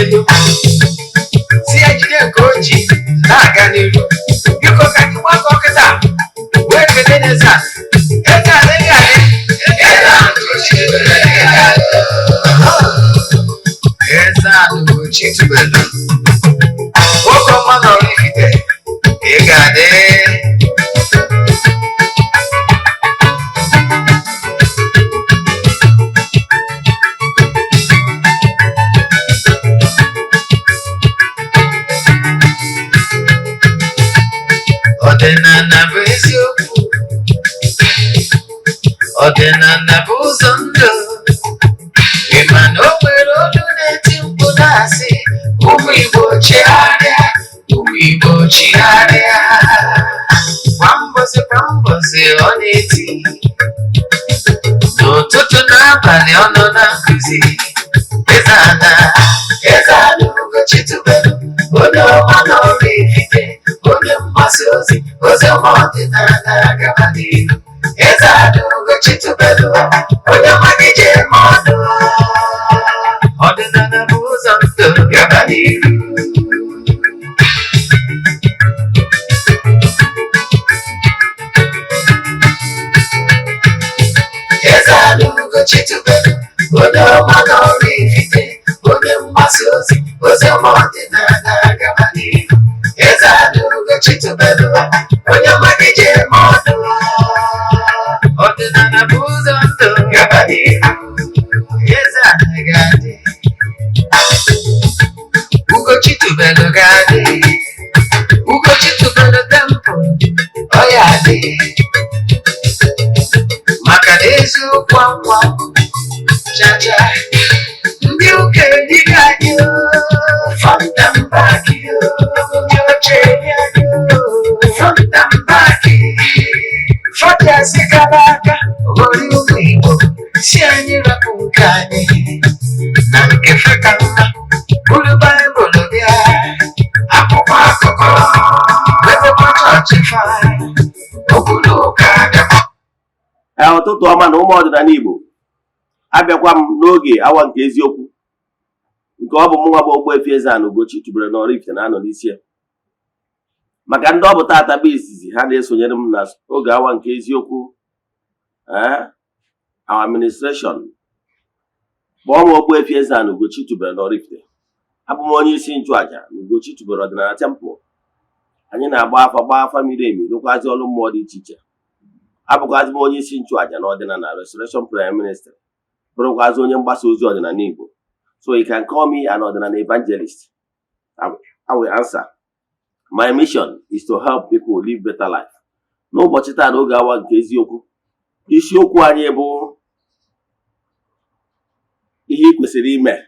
Elu si ya jide nke o ji na-aga n'iru. Biko, ka anyị gbakọ kịta wee kelee n'eze a. Eze adịghị adị. Eze a, Eze Ugochi tubelu, nwoke ọma na Oraifite, ị ga-adị. Ọdịnala bụ eziokwu, ọdịnala bụ ụzọ ndụ. Ị ma na o nwere olu na-eti mkpu na-asị, "Ụmụ Igbo, chigharịa, ụmụ Igbo, chigharịa." Kwa mbọsị kwa mbọsị ọ na-eti, n'ụtụtụ n'abalị ọ nọ na nkụzi. Eze ana, Eze Ana Ugochi tubelu, onye ọma na Oraifite, onye mgbasa ozi ozi ọma ọdịnala, gaba n'ihu. Eze Ana Ugochi tubelu, onye ọma gị ji eme ọnụ. Ọdịnala bụ ụzọ ndụ, gaba n'ihu. Eze Ana Ugochi tubelu, onye ọma na Oraifite, onye mgbasa ozi ozi ọma ọdịnala, gaba n'ihu. Eze Ana Ugochi tubelu, onye ọma gị ji eme ọnụ. Ọdịnala bụ ụzọ ndụ, gaba n'ihu. Eze Ana ga-adị, Ugochi tubelu ga-adị, Ugochi tubelu temple ọ ya adị, maka na eziokwu anwa chacha. Ndị ụka erighị anyị front and back, ndị oche eri anyị front and back. Fọdụ kara aka ghọrọ ụmụ Igbo si anyị rapụ nke anyị na nke feka mma, buru Baịbụl bịa, akwụkwọ akụkọ, wepụkwa chọọchị fa obodo ụka bịakwa. Ee, ụtụtụ ọma na ụmụ ọdịnala Igbo. Abịakwa m n'oge awa nke eziokwu, nke ọ bụ mụnwa bụ Ogbuefi Eze-Ana Ugochi tubelu na Oraifite na-anọ n'isi ya. Maka ndị ọ bụ taata bụ izizi ha na-esonyere m na oge awa nke eziokwu, ee, our administration, kpọọ m Ogbuefi Eze-Ana Ugochi tubelu na Oraifite. Abụ m onye isi nchụaja na Ugochi tubelu ọdịnala temple. Anyị na-agba afa, gbaa afa miri emi, rụkwazi ọrụ mmụọ dị iche iche. Abụkwazi m onye isi nchụaja na ọdịnala Restoration Prayer Ministry, bụrụkwazi onye mgbasa ozi ọdịnala Igbo. So you can call me an ọdịnala evangelist. I will answer. My mission is to help people live better life. N'ụbọchị taa, n'oge awa nke eziokwu, isiokwu anyị bụ ihe ị kwesịrị ime ka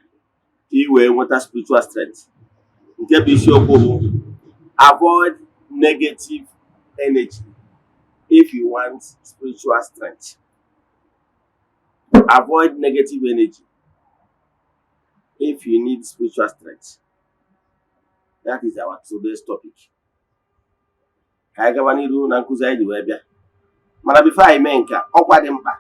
ị wee nweta spiritual strength. Nke bụ isiokwu bụ "Avoid negative energy if you want spiritual strength". Avoid negative energy if you need spiritual strength. That is our today's topic. Ka anyị gaba n'iru na nkụzi anyị ji wee bịa. Mana before anyị mee nke a, ọkwa dị mkpa,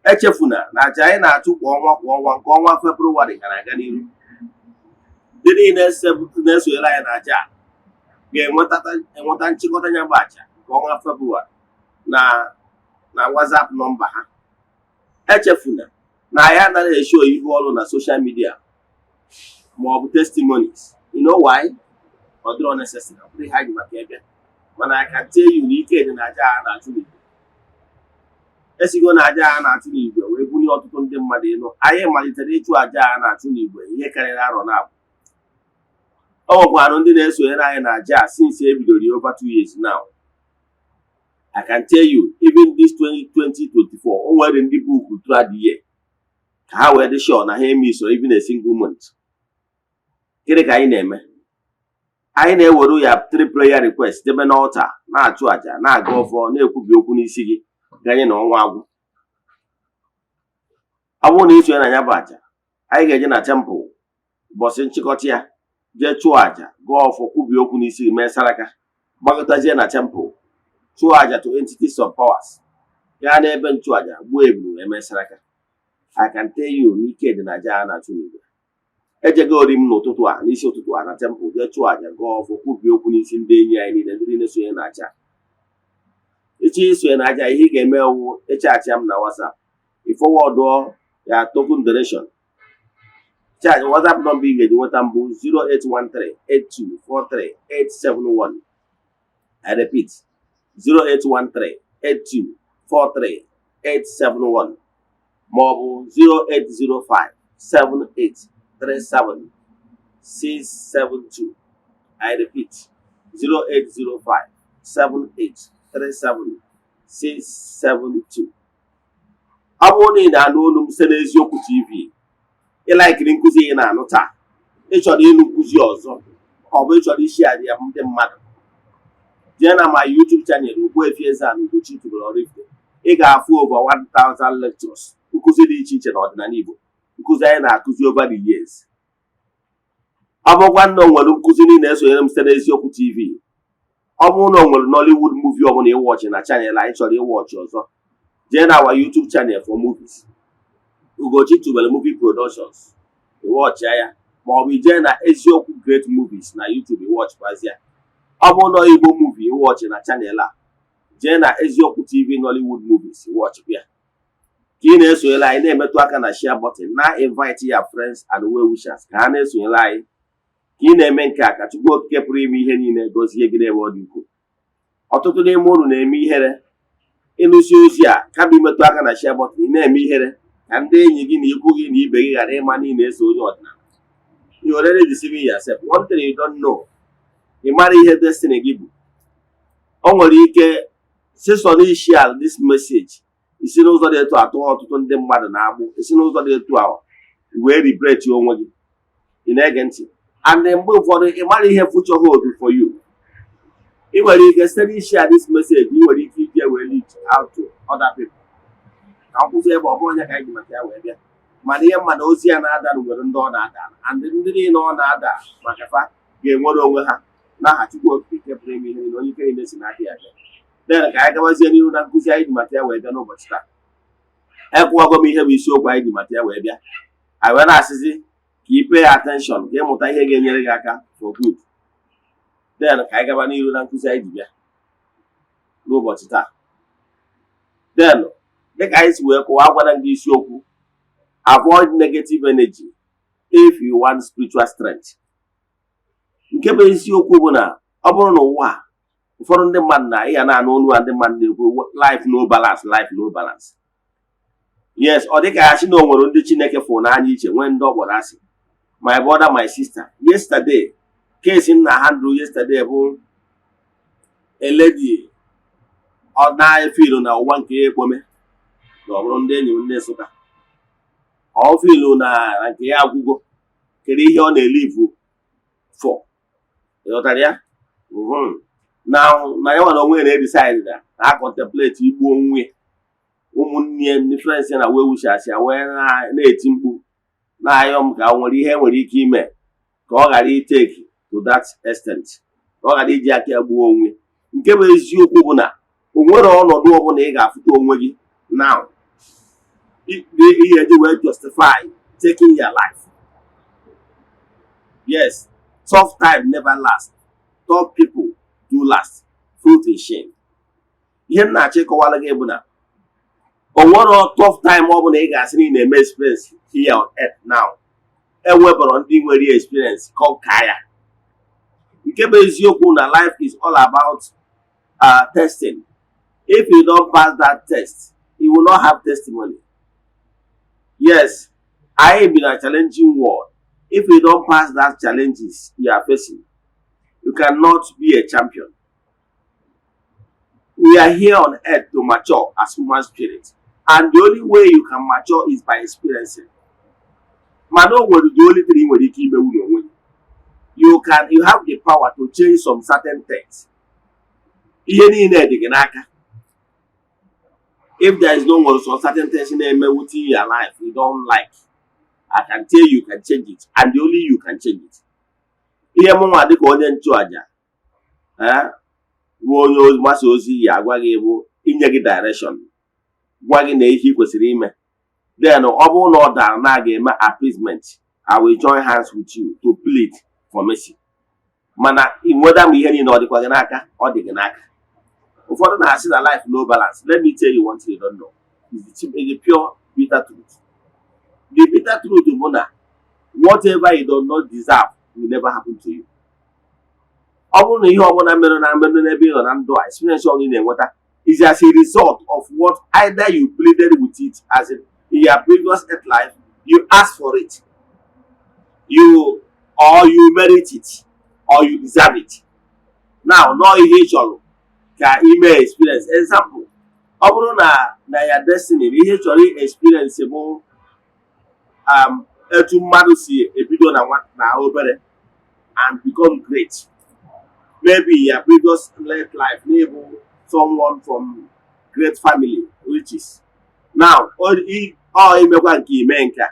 echefuna na aja anyị na-achụ kwa ọnwa kwa ọnwa, nke ọnwa Febrụwarị ka na-aga n'iru. Ndị niile na-esonyere anyị na aja a ga-enweta nchịkọta ya bụ aja nke ọnwa Febrụwarị na WhatsApp nọmba ha. Echefuna na anyị anaghị eshow ihu ọrụ na social media ma ọ bụ testimonies. You know why? Ọ dịrọ necessary, ọ bụrụ ihe anyị maka ebe. Mana I can tell you na ike dị na aja a na-achụ n'igwe. Esigo na aja a na-achụ n'igwe wee bunye ọtụtụ ndị mmadụ elu. Anyị malitere ịchụ aja a na-achụ n'igwe ihe karịrị arọ na abụ. Ọ nwekwanụ ndị na-esonyere anyị na aja a since e bidoro ya over 2 years now. I can tell you, even this 2024, o nwere ndị book throughout the year ka ha wee dị sure na ha emiso even a single month. Gịnị ka anyị na-eme? Anyị na-ewere ya three prayer request debe n'altar, na-achụ àjà, na-aga ọfọ, na-ekwubi okwu n'isi gị ganye na ọnwa agwụ. Ọ bụrụ na ị sonye na ya bụ àjà, anyị ga-eje na temple ụbọchị nchịkọta ya, jee chụọ àjà, gụọ ọfọ, kwubie okwu n'isi gị, mee saraka, gbakọtazie na temple, chụọ àjà to entities of powers, gaa n'ebe nchụàjà, gbuo ebulu, eme saraka. I can tell you n'ike dị na aja a na-achụ n'igwe. Ejegori m n'ụtụtụ a, n'isi ụtụtụ a, na temple jee chụọ àjà, gọọ ọfọ, kwubie okwu n'isi ndị enyi anyị niile, ndị niile sonye na aja. Ịchọ isonye na aja, ihe ị ga-eme wụ ịchat m na WhatsApp, ị forwardụọ ya token donation chat. WhatsApp number ị ga-eji nweta mbụ 08138243871. I repeat, 08138243871 ma ọ bụ 08057837672. I repeat, 08057837672. Ọ bụrụ na ị na-anụ olu m site n'Eziokwu TV, ị likeiri nkụzi ị na-anụ taa, ị chọrọ ịnụ nkụzi ọzọ, ọ bụ ị chọrọ ishare ya ndị mmadụ, jee na my YouTube channel, Ogbuefi Eze-Ana Ugochi tubelu Oraifite. Ị ga-afụ over 1000 lectures, nkụzi dị iche iche n'ọdịnala Igbo, nkụzi anyị na-akụzi over the years. Ọ bụrụkwa na o nwere nkụzi niile esonyere m site n'Eziokwu TV, ọ bụrụ na o nwere Nollywood movie ọbụla ịwatchị na channel anyị chọrọ ịwatchị ọzọ, jee na our YouTube channel for movies, Ugochi tubelu Movie Productions, ịwatchịa ya, ma ọ bụ ijee na Eziokwu Great Movies na YouTube, ịwatchịkwazịa. Ọ bụrụ na Igbo movie ịwatchị na channel a, jee na Eziokwu TV Nollywood movies, ịwatchịkwa ya. Ka ị na-esonyere anyị, na-emetụ aka na share button, na invite ya friends and well wishers ka ha na-esonyere anyị. Ka ị na-eme nke a, ka Chukwu Okike pụrụ ime ihe niile gọzie gị n'ebe ọ dị ukwuu. Ọtụtụ n'ime unu na-eme ihere ịnụsi ozi a. Kama imetụ aka na share button, ị na-eme ihere ka ndị enyi gị na ikwu gị na ibe gị ghara ịma na ị na-eso onye ọdịnala. You already deceiving yourself. One thing you don't know, ị mara ihe destiny gị bụ. O nwere ike sisọ na ishare this message, isi n'ụzọ dị etu atụ ọtụtụ ndị mmadụ na-agbụ, isi n'ụzọ dị etu a wee regret onwe gị. Ị na-ege ntị? And mgbe ụfọdụ, ị mara ihe future hold for you. Ị nwere ike site n'ishare this message, ị nwere ike ije wee reach out to other people. Ka m kwụsị ebe ọ bụrụ onye ka anyị ji maka ya wee bịa, mana ihe mma na ozi ya na-ada nwere ndị ọ na-ada, and ndị niile ọ na-ada maka fa ga-enwere onwe ha n'aha Chukwu Okike pụrụ ime ihe niile, onye ike niile si n'aka ya bịa. Then ka anyị gabazie n'ihu na nkụzi anyị ji maka ya wee bịa n'ụbọchị taa. Ekwuwago m ihe bụ isiokwu anyị ji maka ya wee bịa. Anyị wee na-asịzi ka ị pay attention, ka ịmụta ihe ga-enyere gị aka for good. Then ka anyị gaba n'ihu na nkụzi anyị ji bịa n'ụbọchị taa. Then dịka anyị si wee kọwaa, agwara m gị isiokwu "Avoid negative energy if you want spiritual strength". Nke bụ eziokwu bụ na ọ bụrụ na ụwa a, ụfọdụ ndị mmadụ na ịya na-anụ olu a, ndị mmadụ na-ekwu, "Life no balance, life no balance." Yes, ọ dịka ya sị na o nwere ndị Chineke fụrụ n'anya iche, nwee ndị ọ kpọrọ asị. My brother, my sister, yesterday, case m na handle yesterday bụ a lady ọ na-efeelu na ụwa nke ya ekpome, na ọ bụrụ ndị enyi m ndị Nsụka, ọ feelu na nke ya agwụgo. Kedu ihe ọ na-elive for? Ịghọtara ya? Na na ya nwere onwe ya na-edecide na na contemplate igbu onwe ya. Ụmụnne ya, ndị friends ya na wee wuchasị ya wee na-eti mkpu na-ayọ m ka o nwere ihe nwere ike ime ka ọ ghara itake to that extent, ka ọ ghara iji aka ya gbuo onwe. Nke bụ eziokwu bụ na o nwere ọnọdụ ọbụla ị ga-afụta onwe gị now ihe eji wee justify taking your life. Yes, tough time never last, tough people do last, fruit is shame. Ihe m na-achọ ịkọwara gị bụ na o nwere tough time ọ bụla ị ga-asị na ị na-eme experience here on earth now, enwebọrọ ndị nwere experience conquer ya. Nke bụ eziokwu na life is all about testing. If you don't pass that test, you will not have testimony. Yes, I be na challenging world. If you don't pass that challenges you are facing, you cannot be a champion. We are here on earth to mature as human spirit, and the only way you can mature is by experiencing. Mana o nwere the only thing ị nwere ike imewu n'onwe gị. You have the power to change some certain things. Ihe niile dị gị n'aka. If there is no nwere some certain things na-eme within your life you don't like, I can tell you can change it, and only you can change it. Ihe mụnwa dịka onye nchụaja, eh, bụ onye mgbasa ozi ya agwa gị bụ inye gị direction, gwa gị na ihe ị kwesịrị ime. Then ọ bụrụ na ọ dara na a ga-eme appeasement. I will join hands with you to plead for mercy. Mana whether ma ihe niile ọ dịkwa gị n'aka, ọ dị gị n'aka. Ụfọdụ na-asị na life no balance. Let me tell you one thing you don't know. Is the pure bitter truth. The bitter truth bụ na whatever you do not deserve will never happen to you. Ọ bụrụ na ihe ọbụla mere na mmerụ n'ebe ị nọ na ndụ a, experience ọbụla ị na-enweta is as a result of what either you pleaded with it, as in your previous earth life you asked for it, you or you merit it or you deserve it. Now, nọọ ihe ị chọrọ ka ime experience. Example, ọ bụrụ na ya destiny na ihe ị chọrọ experience bụ etu mmadụ si ebido na nwa na obere and become great, maybe in your previous late life na-ebu someone from great family riches. Now ọ imekwa nke ime nke a,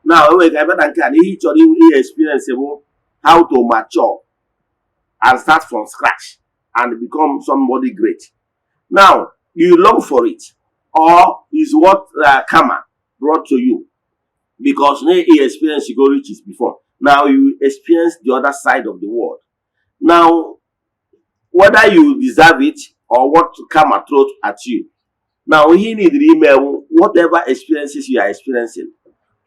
now enwere ka ebe na nke a na ihe ị chọrọ ihe experience bụ how to mature and start from scratch and become somebody great. Now you long for it or is what karma brought to you, because na you experience you go riches before. Now you experience the other side of the world. Now, whether you deserve it or what karma throws at you now, ihe ị need ime wụ whatever experiences you are experiencing,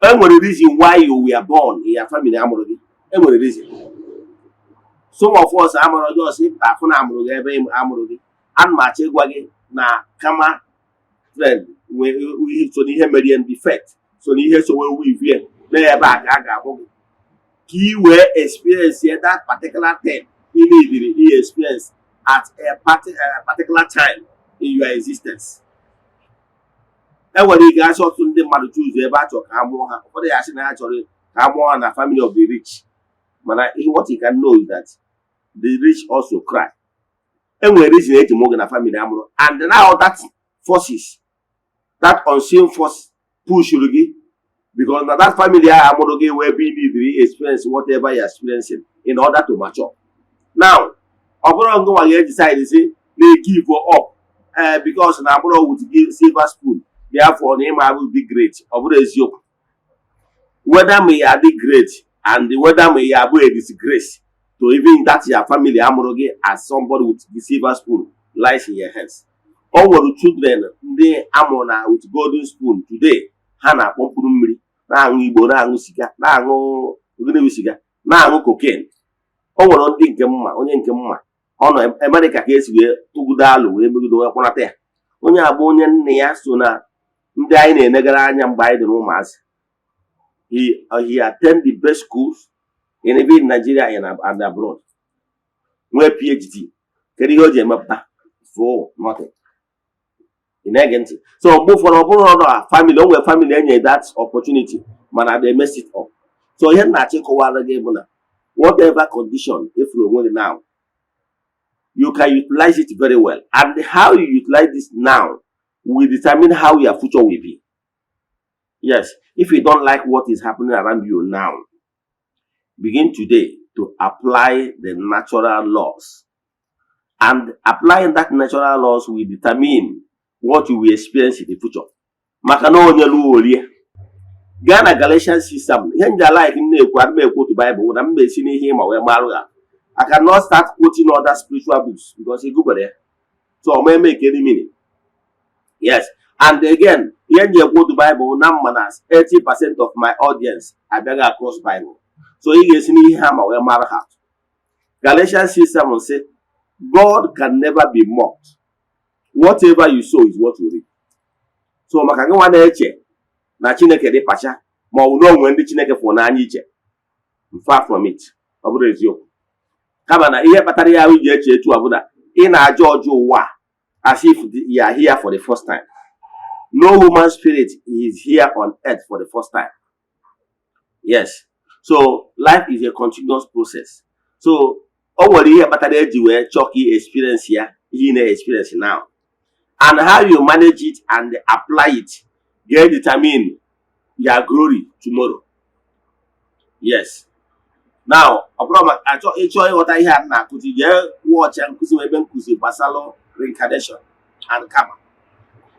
enwere reason why you were born in your family amụrụ gị. Enwere reason. Some of us amụrụ just ịpụta afụ na amụrụ gị ebe amụrụ gị. Ana m achọ ịgwa gị na karma trend nwee so n'ihe merie ndị fet so n'ihe so wee wivie na ebe a ka a ga-amụ gị ka ị wee experience that particular thing ị neediri ị experience at a particular time in your existence. Enwere ike asị ọtụtụ ndị mmadụ choose ebe a chọrọ ka a mụọ ha. Ụfọdụ ya asị na ha chọrọ ka a mụọ ha na family of the rich, mana what you can know is that the rich also cry. Enwere reason eji mụọ gị na family amụrụ, and now that forces, that unseen force pushuru gị, because na that family ahụ amụrụ gị wee be need experience whatever you are experiencing in order to mature. Now, ọ bụrụ ngị nwa ga-decide si na-give up ee because na amụrụ with gị silver spoon, therefore na ịma abụ be great, ọ bụrụ eziokwu. Whether may you dị great and whether may you abụ a disgrace to even that your family amụrụ gị as somebody with the silver spoon lies in your hands. O nwere children ndị amụrụ na with golden spoon, today ha na-akpọ mkpụrụ mmiri, na-aṅụ igbo, na-aṅụ siga, na-aṅụ gịnị, siga, na-aṅụ cocaine. O nwere ndị nke mma, onye nke mma ọ nọ Amerịka ka esi wee tụgide alụ wee megide wee kpọnata ya. Onye a bụ onye nne ya so na ndị anyị na-enegara anya mgbe anyị dị n'ụmụazị. He attend the best schools in even Nigeria and abroad, nwee PhD. Kedu ihe o ji emepụta for nothing? Ị na-ege ntị? So mgbe ụfọdụ, ọ bụrụ na family o nwere family enye that opportunity, mana they mess it up. So ihe m na-achọ ịkọwara gị bụ na whatever condition ifuru onwe gị now, you can utilize it very well, and how you utilize this now will determine how your future will be. Yes, if you don't like what is happening around you now, begin today to apply the natural laws, and applying that natural laws will determine what you will experience in the future. Maka na onye lụọ orie gaa na Galatians 6:7. Ihe nji like m na-ekwu, ana m ekwu otu Bible na m esi n'ihe ịma wee marụ ha. I cannot start quoting other spiritual books because ị gụbere ya, so ọ ma make any meaning. Yes, and again, ihe nji ekwu otu Bible na mma na 80% of my audience abịaghị across Bible, so ị ga-esi n'ihe ha ma wee mara ha. Galatians 6:7 say, "God can never be mocked. Whatever you sow is what you reap." So maka gị nwa na-eche na Chineke dị pacha, ma ọ bụ na onwe ndị Chineke fụrụ n'anya iche, far from it. Ọ bụrụ eziokwu, kama na ihe kpatara ya ahụ ji eche etu a bụ na ị na-ajọ ọjọọ ụwa as if you are here for the first time. No human spirit is here on earth for the first time. Yes, so life is a continuous process. So o nwere ihe kpatara eji wee chọọ ka ị experience ya, ihe ị na-experience now, and how you manage it and apply it ga-determine your glory tomorrow. Yes. Now, ọ bụrụ maka achọ ịchọ ịghọta ihe a na-akụzi, jee watch nkụzi m ebe nkụzi gbasara reincarnation and karma.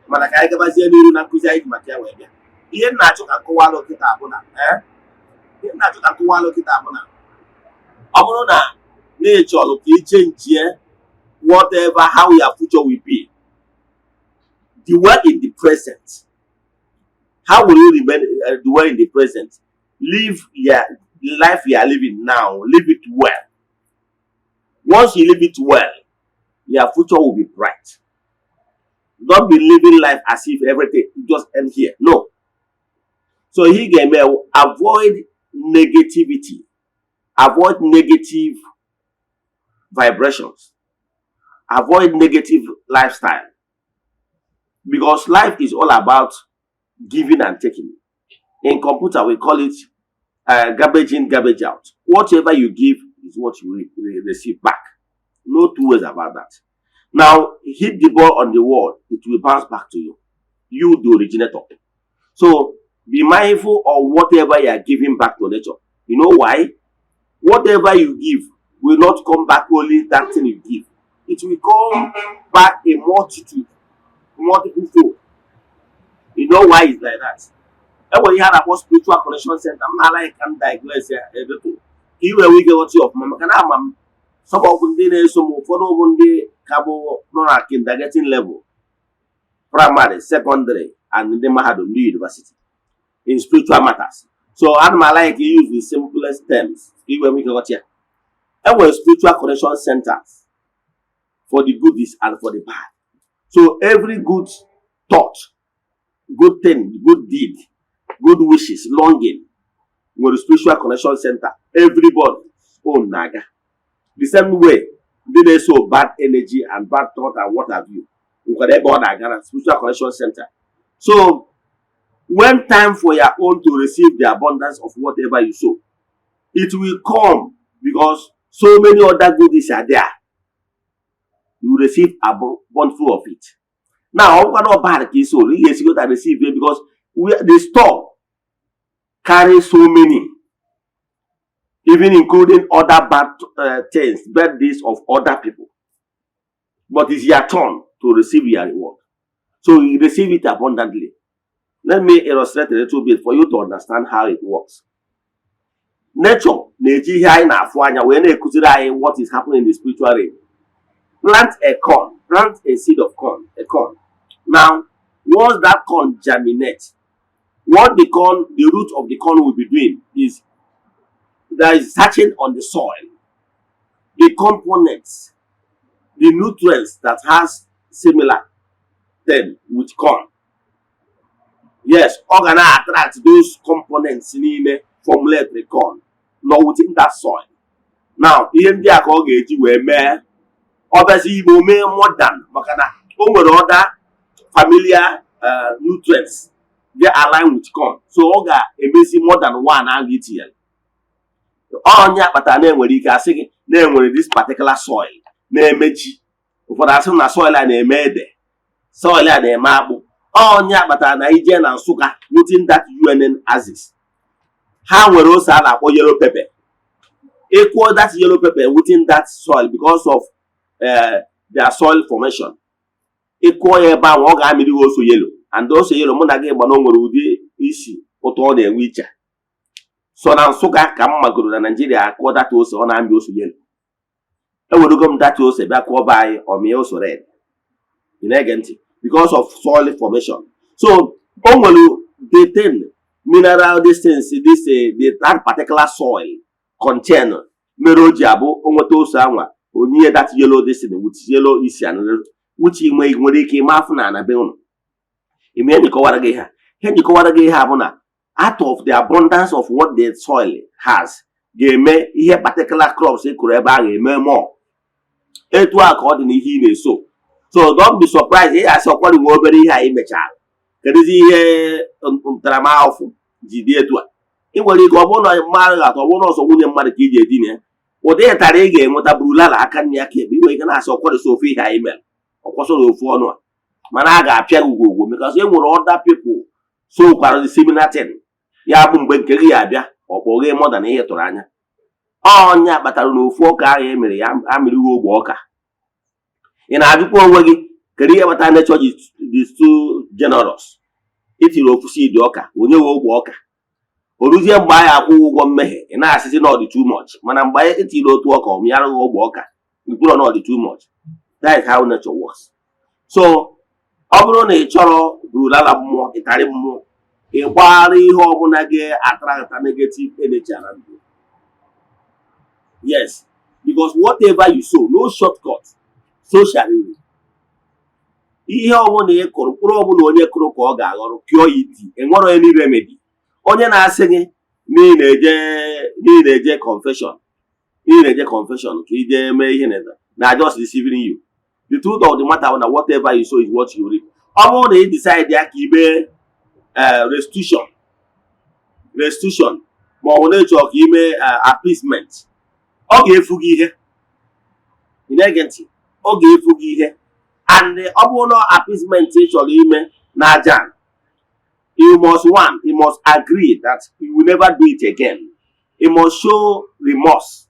Mana ka anyị gabazie n'iru na nkụzi anyị ji maka ya wee bịa, ihe m na-achọ ka nkọwalụ kịta bụ na Ihe m na-achọ ka nkụwalụ kịta bụ na ọ bụrụ na na ị chọrọ ka ị change whatever, how your future will be, dwell in the present. How will you remain, dwell in the present? Live your life you are living now, live it well. Once you live it well, your future will be bright. Don't be living life as if everything just end here. No. So ihe ga-eme, avoid negativity, avoid negative vibrations, avoid negative lifestyle, because life is all about giving and taking. In computer we call it garbage in, garbage out. Whatever you give is what you receive back. No two ways about that. Now, hit the ball on the wall, it will bounce back to you, you the originator. So be mindful of whatever you are giving back to nature. You know why? Whatever you give will not come back only that thing you give. It will come back a multitude, multiple fold. You know why it's like that? E nwere ihe a na-akpọ spiritual connection center. M na-alaghị ka m diagnose ya edeto ka i wee nwee ike ghọta ya ọfụma, maka na ama m some of ndị na-eso m, ụfọdụ bụ ndị ka bụ nọ na kindergarten level, primary, secondary and ndị mahadum, ndị university in spiritual matters. So ana m like use the simplest terms ka i wee nwee ike ghọta ya. E nwere spiritual connection centers for the goodies and for the bad. So every good thought, good thing, good deed, good wishes, longing nwere spiritual connection center everybody own na-aga. The same way, ndị na-eso bad energy and bad thought and what have you nwekwara ebe ọ na-aga na spiritual connection center. So when time for your own to receive the abundance of whatever you sow, it will come, because so many other goodies are there. You receive abundant of it. Now, ọ bụkwa na ọ bad ka ị sow, ị ga-esigota receive it, because the store carry so many, even including other bad things, bad deeds of other people. But it's your turn to receive your reward, so you receive it abundantly. Let me illustrate a little bit for you to understand how it works. Nature na-eji ihe anyị na-afụ anya wee na-ekụziri anyị what is happening in the spiritual realm. Plant a corn, plant a seed of corn, a corn. Now, once that corn germinate, what the corn, the root of the corn will be doing is there is searching on the soil the components, the nutrients that has similar thing with corn. Yes, ọ ga na-attract those components niile formulate the corn nọ within that soil. Now, ihe ndị a ka ọ ga-eji wee mee ọ bịazi ime o mee more than, maka na o nwere other familiar nutrients dey align with corn, so ọ ga-emezi more than one ahụ itinyere. Ọnya kpatara na-enwere ike asị gị na-enwere this particular soil na-eme ji, ụfọdụ asị na soil a na-eme ede, soil a na-eme akpụ. Ọnya kpatara na ije na Nsụka, within that UNN axis, ha nwere ose a na-akpọ yellow pepper. Ịkụọ that yellow pepper within that soil, because of their soil formation, ịkụọ ya ebe ahụ, ọ ga-amịrị gị ose yellow. And ose yellow, mụ na gị gba na o nwere ụdị isi ụtọ ọ na-enwe iche. So na Nsụka ka m magoro na Naijiria akụọ that ose, ọ na-amị ose yellow. Ewerego m that ose bịa kụọ be anyị, ọ mịa ose red. Ị na-ege ntị? Because of soil formation. So o nwere the thing, mineral, this things, this the that particular soil contain mere o ji abụ o nweta ose anwa onye that yellow, this thing with yellow isi and which nwere ike ịma afụ na ana be ụnụ. Ime ihe njikọwara gị ha, ihe njikọwara gị ihe a bụ na out of the abundance of what the soil has ga-eme ihe particular crops ị kụrụ ebe ahụ eme more. Etu a ka ọ dị n'ihe ị na-eso. So don't be surprised. Ị ga-asị ọkwari nwe obere ihe anyị mechara, kedụzi ihe ntaramahụhụ ji dị etu a? Ị nwere ike ọ bụrụ na mmadụ ga-atọ, ọ bụrụ na ọsọ nwunye mmadụ ka ị ji edina ya, ụdị ịtarị ị ga-enweta burulala aka nne ya ka ebe. Ị nwere ike na-asị ọkwadịsị ofu ihe anyị mere, ọkwọsọrọ ofu ọnụ a, mana a ga-apịa gị ugwogwo because e nwere other people so kwara the similar thing. Ya bụ mgbe nke gị ya abịa, ọ kpọghee more than ihe tụrụ anya. Ọnya kpatara na ofu ọka ahụ e mere ya amịrịghị ogbe ọka. Ị na-ajụkwa onwe gị, kedu ihe kpatara nature ji dị too generous itiri ofu seed ọka onye nwe ogbe ọka? O ruzie mgbe anyị akwụghị ụgwọ mmehie, ị na-asịzi na ọ dị too much. Mana mgbe anyị etiri otu ọka, ọ mịara gị ogbe ọka mkpụrụ na ọ dị too much. That is how nature works. So ọ bụrụ na ị chọrọ burulala mmụọ, ịtarị mmụọ, ị gbara ihe ọbụla ga-attract negative energy around you. Yes, because whatever you sow, no shortcut, so shall you reap. Ihe ọbụla ị kụrụ, mkpụrụ ọbụla onye kụrụ ka ọ ga-aghọrọ. Pure it, enwero any remedy. Onye na-asị gị na ị na-eje confession, na ị na-eje confession ka ị jee mee ihe na just deceiving you. The truth of the matter bụ na whatever you sow is what you reap. Ọ bụrụ na ị decide ya ka ị mee restitution, ma ọ bụ na ịchọ ka ị mee appeasement, ọ ga-efu gị ihe. Ị na-ege ntị? Ọ ga-efu gị ihe. And ọ bụrụ na appeasement ị chọrọ ime na aja, you must, one, you must agree that you will never do it again. You must show remorse.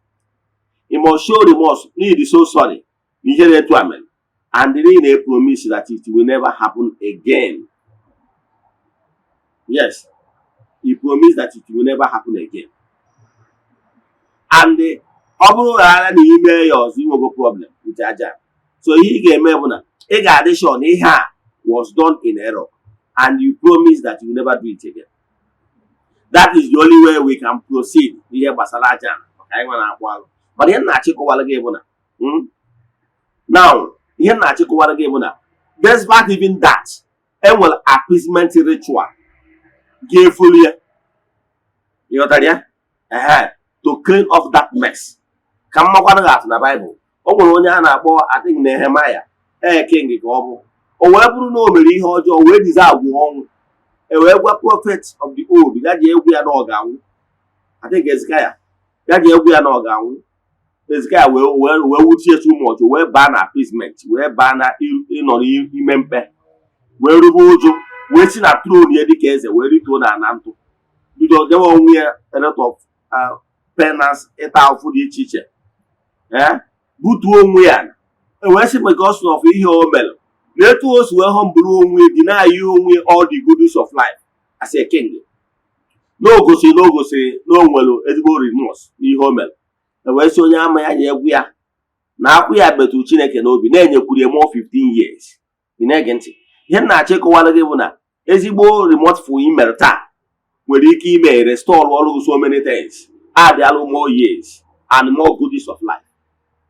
You must show remorse need so sorry na ihe na-etu amen, and then na promise that it will never happen again. Yes, you promise that it will never happen again. And ọ bụrụ ghara na ime ya ọzọ, inwego problem with aja. So ihe ị ga-eme bụ na ị ga-adị sure na ihe a was done in error and you promise that you will never do it again. That is the only way we can proceed n'ihe gbasara aja, maka anyị nwa na-akwụ alụ. Mana ihe m na-achịkọwara gị bụ na, now, ihe m na-achịkọwara gị bụ na despite even that, enwere appeasement ritual ga-efolu ya. Ịghọtara ya? Ehe, to clean off that mess. Ka m makwanụ gị atụ na Baịbụl, o nwere onye a na-akpọ, I think, Nehemaya, ee, king ka ọ bụ. O wee bụrụ na o mere ihe ọjọọ wee dize agwụ ọnwụ. E wee gwa prophet of the old ya ji egwu ya na ọ ga-anwụ. I think Hezekiah ya ji egwu ya na ọ ga-anwụ. Hezekiah wee wuchie too much, wee baa na appeasement, wee baa na ịnọ n'ime mkpe, wee rube ụjụ, wee si na throne ya dịka eze wee rituo na ana ntụ, bido dewe onwe ya a lot of penance, ịta ahụhụ dị iche iche, ee, butuo onwe ya. E wee sị because of ihe o mere na etu o si wee humble onwe ya, deny onwe all the goodies of life as a king, na o gosiri na o gosiri na o nwere ezigbo remorse n'ihe o mere. E wee sị onye ama ya nye egwu ya na akwụ ya metụrụ Chineke n'obi, na-enyekwuru ya more 15 years. Ị na-ege ntị? Ihe m na-achọ ịkọwara gị bụ na ezigbo remorseful ị mere taa nwere ike ime restore ọrụ gị so many things, adịalụ more years and more goodies of life,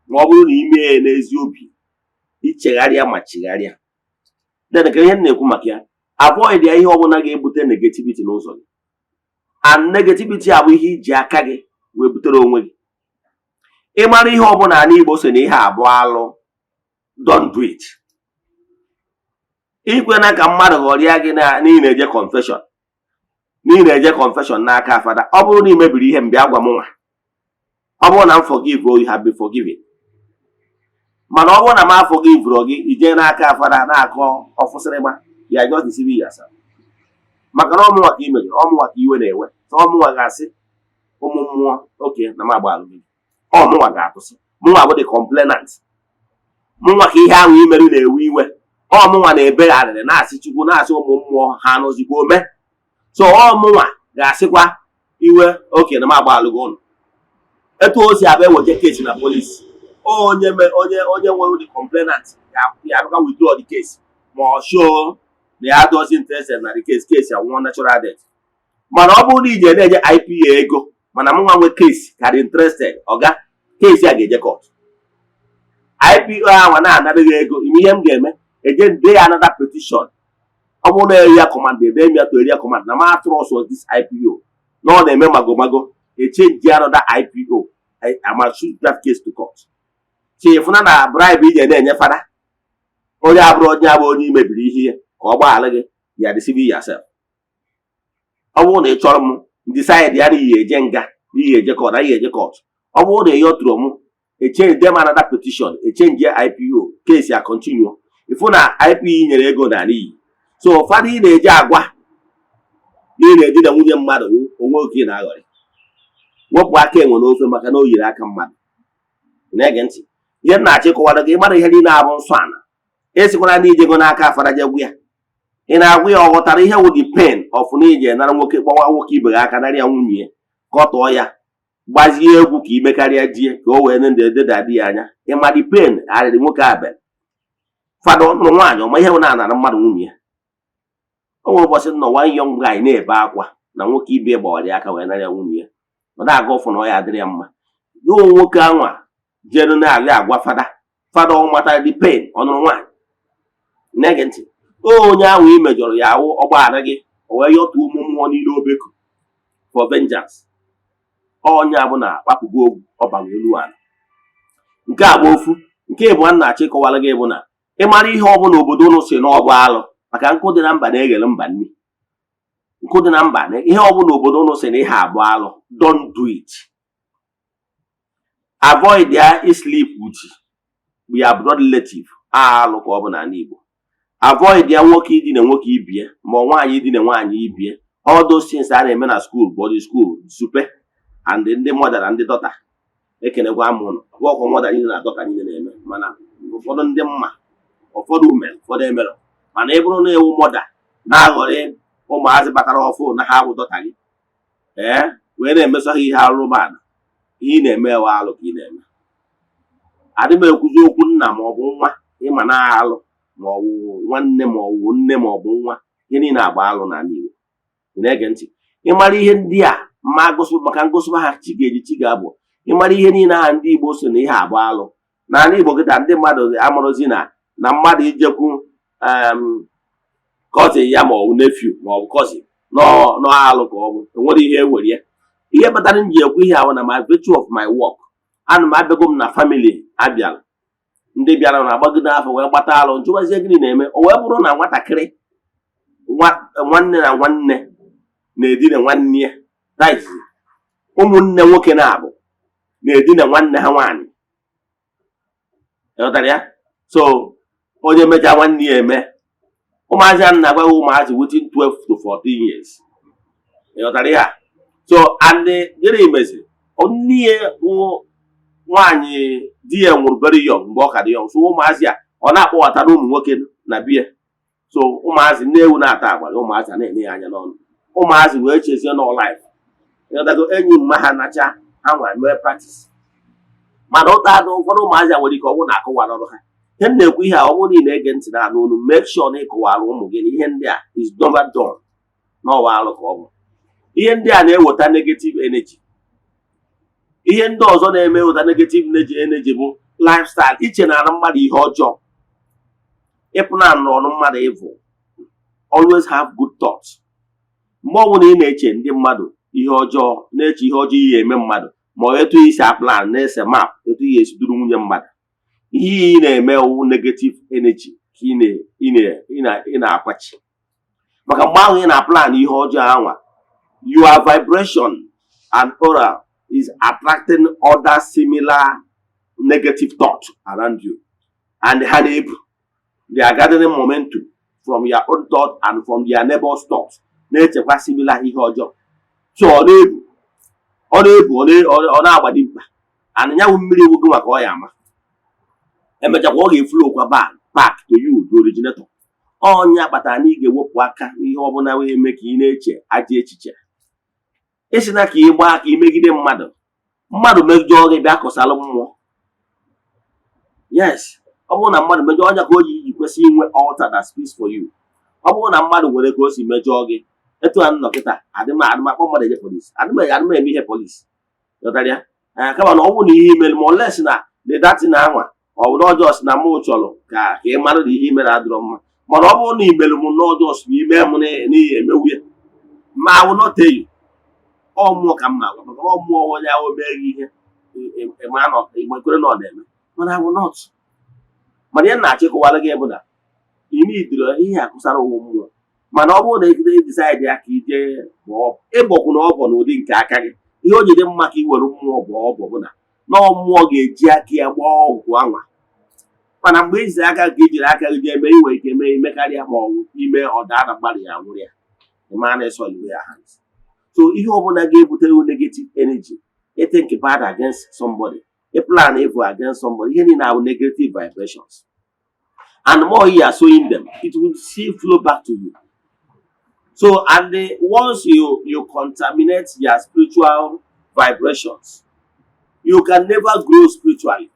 ma ọ bụrụ na ime ya n'ezi obi, ichegharịa ma chigharịa. Then ka ihe m na-ekwu maka ya, avoid ya ihe ọbụla ga-ebute negativity n'ụzọ gị. And negativity a bụ ihe iji aka gị wee butere onwe gị. Ịmara ihe ọbụla ala Igbo so na ihe abụọ alụ, don't do it. Ikwena ka mmadụ ghọrịa gị na n'ihi na-eje confession, n'ihi na-eje confession n'aka fada. Ọ bụrụ na ị mebiri ihe, mbịa gwa m nwa. Ọ bụrụ na m forgive, you have been forgiven. Mana ọ bụrụ na m forgive gị, ije n'aka fada na-akọ ọfụsịrịma ya, just deceiving yourself, maka na ọmụnwa ka ị mejọrọ, ọmụnwa ka iwe na-ewe. So ọmụnwa ga-asị ụmụ mmụọ oke na m agbalụ gị. Ọmụnwa ga-atụsị, mụnwa bụ the complainant, mụnwa ka ihe ahụ imerụ na-ewe iwe, ọmụnwa na-ebe arịrị, na-asị Chukwu, na-asị ụmụ mmụọ ha nọzikwa ome. So ọmụnwa ga-asịkwa iwe oke na m agbalụ gị ụnụ. Etu o si abịa eweta case na police, onye onye onye nwere the complainant ya abịa withdraw the case, ma ọ show na ya adọzi interested na the case, case anwụọ natural death. Mana ọ bụrụ na ije na-enye IPA ego, mana mụnwa nwe case ka dị interested, ọga case a ga-eje court. IPO ahụ na-anaghị ego ime ihe m ga-eme, eje dee ya another petition. Ọ bụrụ na area command, ede m ya to area command na ma trust was this IPO na ọ na-eme magomago, echange another IPO. I must shoot that case to court. Chefuna na bribe ije na-enye fada, onye abụrụ onye abụ onye imebiri ihe ya ka ọ gbaghara gị, ya deceive yourself. Ọ bụrụ na ị chọrọ m decide ya na iyi eje nga, na iyi eje court, na iyi eje court. Ọ bụrụ na ị yọtụrụ m, echange dem another petition, echange IPO, case ya continue. Ịfụ na IPO nyere ego na iyi. So ụfọdụ ị na-eje agwa na ị na-edina nwunye mmadụ, onwe oke na-aghọrị. Wepụ aka enwe n'ofe, maka na o yiri aka mmadụ. Na-ege ntị ihe m na-achọ ịkọwara gị? Ịmara ihe niile abụ nsọ ana. Esikwara na ijego n'aka afara je gwu ya. Ị na-agwa ya, ọ ghọtara ihe wụ the pain of na ije nara nwoke, gbawa nwoke ibe gị aka, nara ya nwunye ya, kọtọọ ya, gbazie egwu ka imekarịa die ka o wee ndeda di ya anya. Ịma the pain arịrị nwoke a bere? Fada ọ nụrụ nwaanyị ọma ihe wụ na-anara mmadụ nwunye ya. O nwere ụbọchị nọ, one young guy na-ebe akwa na nwoke ibe gbawara ya aka wee nara ya nwunye ya. Ọ na-aga ọfụ na ọ ya adịrị ya mma. Gị nwoke anwa jere na-alị agwa fada, fada ọ matara the pain? Ọ nụrụ nwaanyị na-ege ntị. Onye ahụ ị mejọrọ ya awụ ọgbaghara gị, o wee yọtuo ụmụ mmụọ niile obeku for vengeance. Onye a bụ na akpapụgo ogwu ọbara elu ala. Nke a bụ ofu. Nke ịbụọ m na-achọ ịkọwara gị bụ na ịmara ihe ọbụla obodo unu si na ọ bụ alụ, maka nkụ dị na mba na-eghele mba nri. Nkụ dị na mba, ihe ọbụla obodo unu si na ihe abụ alụ, don't do it. Avoid ya. Sleep with your blood relative, alụ ka ọ bụ n'ala Igbo. Avoid ya. Nwoke idina nwoke ibie, ma ọ nwaanyị idina nwaanyị ibie, all those things a na-eme na school, boarding school, supe and ndị mother na ndị daughter. Ekenekwa m ụnụ. Ọkwa mother niile na daughter niile na-eme, mana ụfọdụ ndị mma, ụfọdụ mere, ụfọdụ emerọ. Mana ị bụrụ na ewu mother na-aghọrị ụmụazị batara ọfụ na ha bụ daughter gị, ee, wee na-emeso ha ihe arụrụmana, ihe ị na-eme ewe alụ ka ị na-eme. Adị m ekwuzi okwu nna ma ọ bụ nwa ịma na alụ, ma ọ bụ nwanne, ma ọ bụ nne, ma ọ bụ nwa. Ihe niile agba alụ n'ala Igbo. Ị na-ege ntị? Ịmara ihe ndị a mma gosị maka ngosịba ha, chi ga-eji chi ga-abụ. Ịmara ihe niile ahụ ndị Igbo so na ihe agba alụ n'ala Igbo. Kịta ndị mmadụ amụrụzi na mmadụ ijekwu cousin ya, ma ọ bụ nephew, ma ọ bụ cousin n'alụ ka ọ bụ enwere ihe ewere ya. Ihe kpatara m ji ekwu ihe ahụ na my virtue of my work, ana m abịago m na family abịara, ndị bịara na-agbagide afọ wee gbata alụ. Njụwazie, gịnị na-eme? O wee bụrụ na nwatakịrị nwanne na nwanne na-edina nwanne ya, that is, ụmụnne nwoke na-abụ na-edina nwanne ha nwaanyị. Ịghọtara ya? So onye meja nwanne ya eme, ụmụazị a na-agwa gị, ụmụazị within 12 to 14 years. Ịghọtara ya? So and gịnị meziri? Nne ya bụ nwaanyị, di ya nwụrụ very young, mgbe ọ ka dị young. So ụmụazị a ọ na-akpọghọtara ụmụ nwoke na biya. So ụmụazị nne ewu na-ata agwara, ụmụazị a na-enye ya anya n'ọnụ. Ụmụazị wee chezie nọ life. Ịghọtago? Enyi mma ha nacha ha nwa mee practice. Mana ụta anụ ụfọdụ ụmụazị a nwere ike ọ bụrụ na akụwara ọrụ ha. Ihe m na-ekwu ihe a, ọ bụrụ na ị na-ege ntị na anụ olu, make sure na ịkọwara ụmụ gị na ihe ndị a is never done, n'ọwa alụ ka ọ bụ. Ihe ndị a na-eweta negative energy. Ihe ndị ọzọ na-eme weta negative energy bụ lifestyle, iche na arụ mmadụ ihe ọjọọ, ịpụ na ọnụ mmadụ evil. Always have good thoughts. Mgbe ọbụla ị na-eche ndị mmadụ ihe ọjọọ, na-eche ihe ọjọọ ihe eme mmadụ, ma ọ etu isi aplan na-ese map etu ihe esi duru nwunye mmadụ, ihe ị na-eme wụ negative energy ka ị na-akwachi. Maka mgbe ahụ ị na-aplan ihe ọjọọ anwa, your vibration and aura is attracting other similar negative thought around you, and ha na-ebu, they are gathering momentum from your own thought and from their neighbor's thought, na-echekwa similar ihe ọjọọ. So ọ na-ebu, ọ na-ebu, ọ na-agbadi mkpa and ya bụ mmiri ewu gị maka ọ ya ama emechakwa ọ ga-eflow kwa back to you, the originator. Ọnya kpatara na ị ga-ewepụ aka n'ihe ọbụla wee eme ka ị na-eche ajọ echiche, ịsị na ka ị gbaa ka ị megide mmadụ, mmadụ mejọọ gị, bịa kọsalụ mmụọ. Yes, ọ bụrụ na mmadụ mejọọ ọnya ka o ji iji kwesị inwe altar that speaks for you. Ọ bụrụ na mmadụ nwere ka o si mejọọ gị, etu a nọ kịta, adịm akpọ mmadụ eje polisi, adịm eme ihe polisi. Ghọtara ya? Ee, kama na ọ bụrụ na ihe imere ma oles na the datin anwa, ọ bụ n'ọjọọ si na mụ chọrọ ka ị mara na ihe imere adịrọ mma. Mana ọ bụrụ na imere m n'ọjọọ si na ime m n'ihi emewu ya, ma I will not tell you. Ọ mmụọ ka m na-agwa, maka na ọ mmụọ onye ahụ mee gị ihe ịma na ịma ekwere na ọ na-eme, mana I will not. Mana ihe m na-achọ ịkọwara gị bụ na ị nidiri ihe akụsara ụmụ mmụọ. Mana ọ bụrụ na ị decide ya ka ije bọọ, ịbọkwụ na ọbọ n'ụdị nke aka gị, ihe o ji dị mma ka ị were mmụọ bọọ ọbọ bụ na nọọ mmụọ ga-eji aka ya gbaa ọgwụ anwa. Mana mgbe ijiri aka ka ijiri aka gị jee mee, inwe ike mee imekarịa, ma ọ bụ ime ọdaa na mmadụ ya nwụrụ ya, ịma na ịsọ iwe ya hands. So ihe ọbụla ga-ebutere negative energy, I think bad against somebody, ị plan evil against somebody, ihe niile ahụ negative vibrations. And the more you are sowing them, it will still flow back to you. So, and once you contaminate your spiritual vibrations, you can never grow spiritually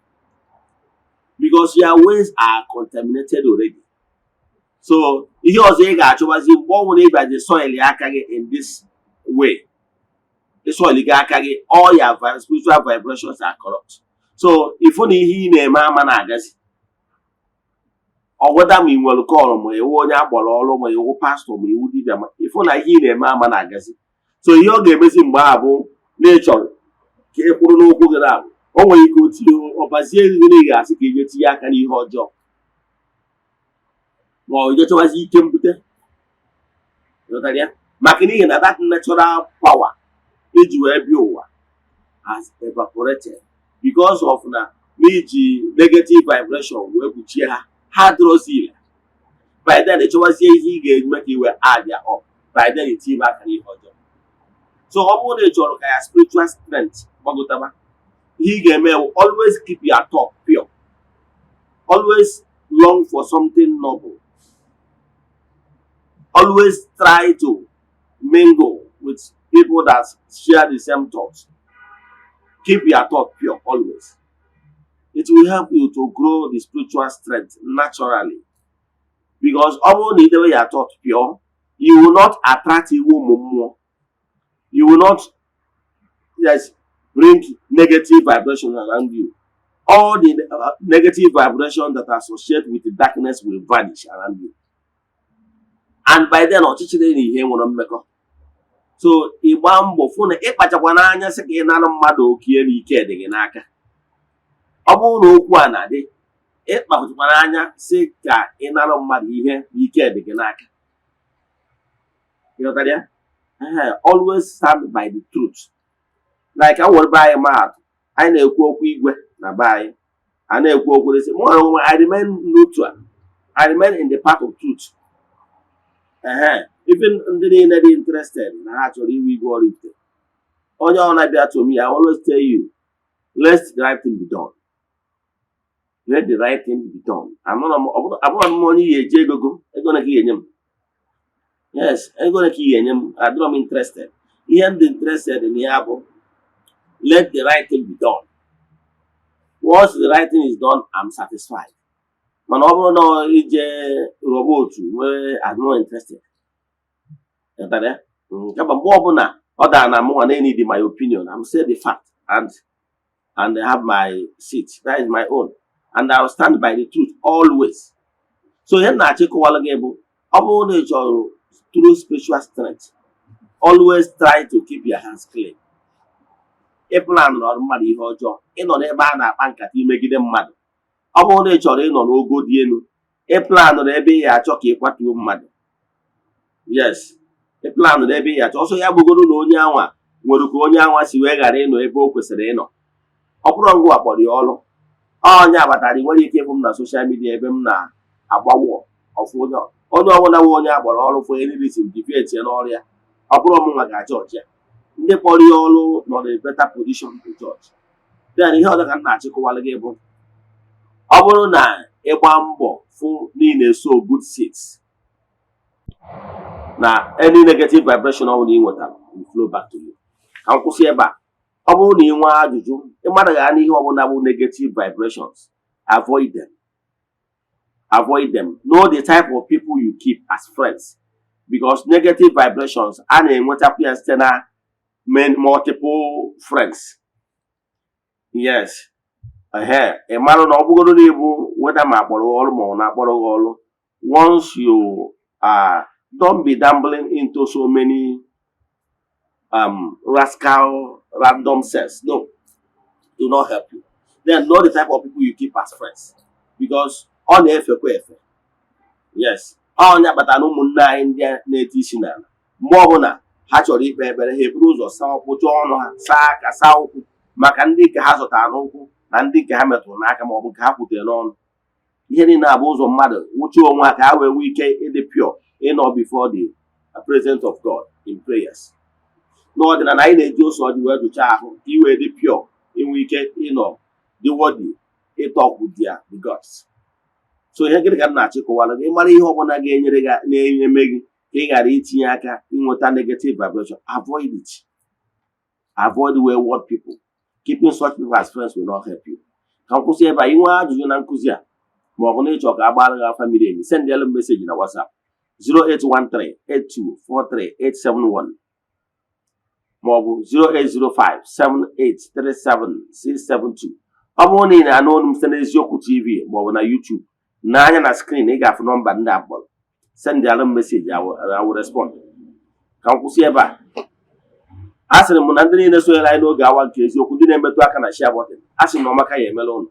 because your ways are contaminated already. So, ihe ọzọ ị ga-achọbazi mgbe ọ bụla ị bịaji soil aka gị in this way, soil gị aka gị, all your spiritual vibrations are corrupt. So, ịfụ na ihe ị na-eme ama na-agazi ọgwụda ma ị nwere call, ma iwu onye akpọrọ ọrụ, ma iwu pastọ, ma iwu dibịa, ma ịfụ na ihe ị na-eme ama na-agazi. So ihe ọ ga-emezi mgbe ahụ bụ na ị chọrọ ka ị kwụrụ n'ụkwụ gị na o nwere ike otinye ọbazie gị na ị ga-asị ka ije tinye aka n'ihe ọjọọ, ma ọ je chọwazi ike mbute. Ịghọtara ya? Maka n'ihi na that natural power iji wee bịa ụwa has evaporated because of na n'iji negative vibration wee kpuchie ha, ha dịrọzi ile. By then, ị chọwazie ihe ị ga-eme ka i wee add ya up. By then, itinye aka n'ihe ọjọọ. So ọ bụrụ na ị chọrọ ka ya spiritual strength gbagotaba, ihe ị ga-eme bụ always keep your thought pure, always long for something noble, always try to mingle with people that share the same thoughts. Keep your thought pure always. It will help you to grow the spiritual strength naturally, because ọ bụrụ na idebe your thought pure, you will not attract iwu ụmụ mmụọ. You will not, yes, bring negative vibration around you. All the negative vibration that are associated with the darkness will vanish around you, and by then, ọchịchịrị na ihe nwere mmekọ. So ịgba mbọ fụ na ịkpachakwa n'anya sị ka ị nara mmadụ okie na ike dị gị n'aka. Ọ bụrụ na okwu a na-adị, ịkpachakwa n'anya sị ka ị nara mmadụ ihe na ike dị gị n'aka. Ịghọtara ya? Ehe, always stand by the truth. Like a nwere be anyị mahadum, anyị na-ekwu okwu igwe na be anyị, a na-ekwu okwu dịsị mụ onwe, I remain neutral. I remain in the path of truth. Ehe, even ndị niile dị interested na ha chọrọ iwe igwe Oraifite, onye ọ na-abịa to me, I always tell you, let the right thing be done, let the right thing be done. Abụrọ m onye ihe eji ego go ego na ka ị ga-enye m. Yes, ego na ka ị ga-enye m, adịrọ m interested. Ihe m dị interested na ya bụ let the right thing be done. Once the right thing is done, I'm satisfied. Mana ọ bụrụ na ije rọba otu nwee, I'm not interested. Ghọtara ya? Kama mgbe ọbụla ọ dara na mụnwa na need my opinion, I'm say the fact and have my seat. That is my own, and I will stand by the truth always. So ihe m na-achọ ịkọwalụ gị bụ, ọ bụrụ na ị chọrọ true spiritual strength, always try to keep your hands clean. Ị plan ọrụ mmadụ ihe ọjọọ, ịnọ n'ebe a na-akpa nkata imegide mmadụ. Ọ bụrụ na ị chọrọ ịnọ n'ogo dị elu, ị planụrụ ebe ị ga-achọ ka ị kwatuo mmadụ. Yes, ị planụrụ ebe ị ga-achọ ọsọ ya bụgoro na onye anwa nwere ka onye anwa si wee ghara ịnọ ebe o kwesịrị ịnọ. Ọ bụrụ ngwa kpọrọ ya ọrụ onye abatara, ị nwere ike ịfụ m na social media ebe m na-agbawo ọfụ onye onye ọbụla nwe onye akpọrọ ọrụ for any reason deviate ya n'ọrụ ya. Ọ bụrụ ọmụnwa ga-aja ọjị ya, ndị kpọrọ ya ọrụ nọ na better position to judge. Then ihe ọzọ ka m na-achịkọwalụ gị bụ, ọ bụrụ na ịgba mbọ fụ na ị na-eso good seeds, na any negative vibration ọ bụla ị nwetara will flow back to you. Ka m kwụsị ebe a. Ọ bụrụ na ị nwee ajụjụ, ịmara gha n'ihe ọbụla bụ negative vibrations, avoid them, avoid them. Know the type of people you keep as friends, because negative vibrations a na-enwetakwa ya site na multiple friends. Yes, ehe, ị marụ na ọ bụgoro na ịbụ weda ma akpọrọ gị ọrụ ma ọ na-akpọrọ gị ọrụ, once you are, don't be dabbling into so many rascal random sets. No, do not help you. Then know the type of people you keep as friends, because ọ na-efekwa efe. Yes, onye kpatara na ụmụnne anyị ndị na-eti isi n'ala, mgbe ọbụla ha chọrọ ikpe ekpere, ha eburu ụzọ saa ọkpụcha ọnụ ha, saa aka, saa ụkwụ, maka ndị nke ha zụtara n'ụkwụ na ndị nke ha metụrụ n'aka ma ọ bụ nke ha kwutere n'ọnụ. Ihe niile abụ ụzọ mmadụ nwụchie onwe ha ka ha wee nwee ike ịdị pure ịnọ before the presence of God in prayers. N'ọdịnala anyị na-eji ose ọjị wee jụchaa ahụ ka i wee dị pure, inwe ike ịnọ dị worthy ị talk with their the gods. So ihe gịnị ka m na-achịkọwara gị? Ịmara ihe ọbụla ga-enyere gị, na-eme gị ka ị ghara itinye aka inweta negative vibration, avoid it. Avoid wayward people. Keeping such people as friends will not help you. Ka m kwụsị ebe a. Inwe ajụjụ na nkụzi a, ma ọ bụ na ịchọ ka a gbara gị afa miri emi, sendịalụ m message na WhatsApp 08138243871 ma ọ bụ 08057837672. Ọ bụrụ na ị na-anụ olu m site n'Eziokwu TV ma ọ bụ na YouTube, n'anya na screen ị ga-afụ nọmba ndị a kpọrọ, sendịalụ m message. I will respond. Ka m kwụsị ebe a. A sịrị m na ndị niile sonyere anyị n'oge awa nke eziokwu, ndị na-emetụ aka na share button, a sị m na ọmaka ya emela ụnụ.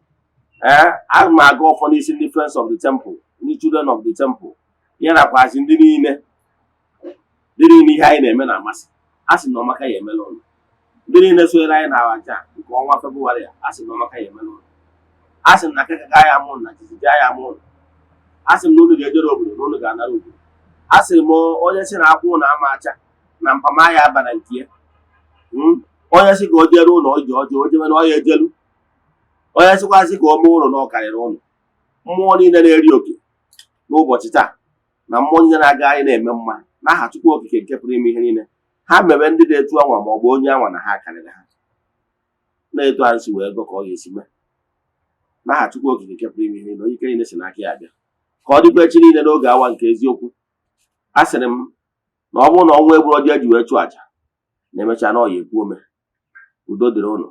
Ee, ana m aga ọfọ n'isi ndị Friends of the Temple, ndị Children of the Temple, ya nakwazi ndị niile ihe anyị na-eme na-amasị. A sị na ọmaka ya emela ụnụ. Ndị niile sonyere anyị na aja nke ọnwa Febụwarị a, a sị na ọmaka ya emela ụnụ. A sị m na kaka ya amụ na jijiji ya amụ ụnụ. A sị m na unu ga-ejere obodo na unu ga-anara obodo. A sịrị m onye sị na akwụ na ama acha na mpama ya aba na nke ya. Onye sị ka o jere ụlọ ije ọjọọ, o jebe na ọ ya ejelu. Onye sịkwasị ka o mee ụlọ na ọ karịrị ụlọ. Mmụọ niile na-eri oke n'ụbọchị taa na mmụọ niile na-agagharị na-eme mma, n'aha Chukwu Okike nke pụrụ ime ihe niile, ha mere ndị dị etu anwa ma ọ bụ onye anwa na ha karịrị ha na-etu anyị si wee gọ ka ọ ga-esi mee, n'aha Chukwu Okike nke pụrụ ime ihe niile, onye ike niile si n'aka ya abịa. Ka ọ dịkwa echi niile n'oge awa nke eziokwu. A sịrị m na ọ bụrụ na ọnwa egburu ọjọọ eji wee chụọ àjà na-emecha na ọ ya ekwu ome. Udo dịrị ụnụ.